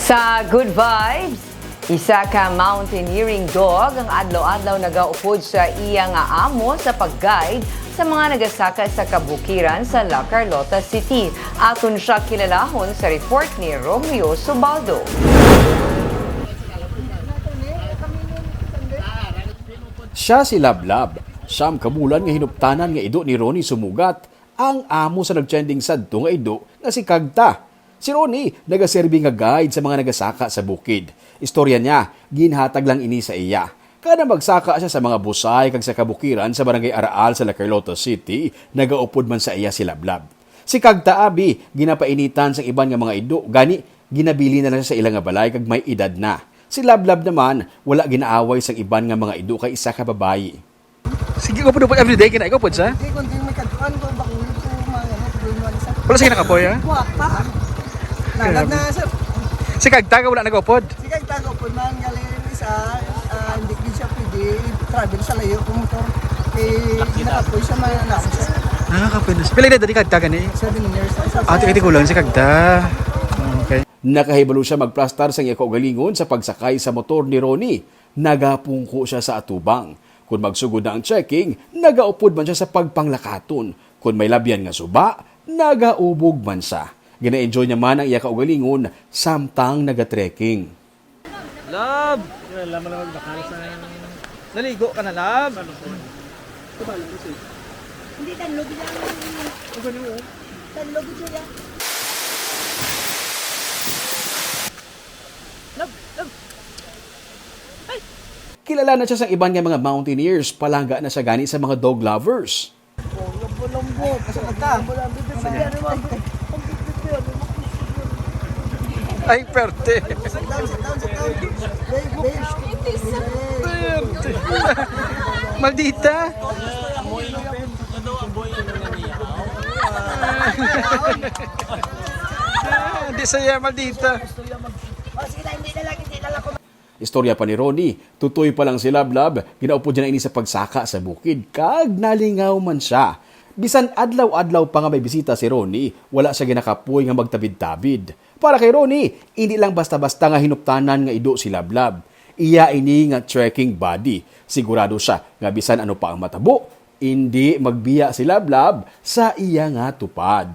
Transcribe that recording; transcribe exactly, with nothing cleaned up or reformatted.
Sa Good Vibes, isa ka mountaineering dog ang adlaw-adlaw nagaupod sa iya nga amo sa pag-guide sa mga nagasaka sa kabukiran sa La Carlota City. Aton siya kilalahon sa report ni Romeo Subaldo. Siya si Lablab, siyam ka bulan nga hinuptanan nga ido ni Ronnie Sumugat, ang amo sa nagtrending sadto nga ido nga si Kagta. Si Ronnie nagaserbi nga guide sa mga nagasaka sa bukid. Istorya niya, ginhatag lang ini sa iya. Kada magsaka siya sa mga busay kag sa kabukiran sa Barangay Araal sa La Carlota City, nagaupod man sa iya si Lablab. Si Kagta abi, ginapainitan sang iban nga mga ido, gani ginabili na lang siya sa ila nga balay kag may edad na. Si Lablab naman, wala ginaaway sang iban nga mga ido kay isa ka babayi. Sige, upod-upod everyday, gina-, upod sa? Hindi, kundi may kadtuan ko, bakulo ko, mga ano, problema sa Wala siya nakapoy, ha? Kuwapa. Nagad na, sir. Si Kagta, wala nag-upod? Si Kagta, upod man, galing isa, ah, hindi, hindi siya pwede travel sa layo kung motor. Eh, nakapoy siya, may anak siya. Nakakapoy na siya. Pila edad ni Kagta gani? Seven years. Ah, tiki-tiki lang si Kagta. Okay. Nakahibalo siya magplastar sa iya kaugalingon sa pagsakay sa motor ni Ronnie. Nagapungko siya sa atubang. Kon magsugod na ang trekking, nagaupod man siya sa pagpanglakaton. Kon may labyan nga suba, nagaubog man siya. Gina-enjoy niya man ang iya kaugalingon samtang nagatrekking. Love! Wala man naman bakal sa Naligo ka na, love? Hindi, tanlog lang. Tanlog siya. Love, love. Kilala na siya sa iban nga mga mountaineers, palangga na siya gani sa mga dog lovers. Ay, perte. Perte. Maldita. Di saya, maldita. Istorya pa ni Ronnie, tutoy pa lang si Lablab, ginaupod niya na ini sa pagsaka sa bukid, kag nalingaw man siya. Bisan adlaw-adlaw pa nga may bisita si Ronnie, wala siya ginakapoy nga magtabid-tabid. Para kay Ronnie, hindi lang basta-basta nga hinuptanan nga ido si Lablab. Iya ini nga trekking buddy. Sigurado siya nga bisan ano pa ang matabo, hindi magbiya si Lablab sa iya nga tupad.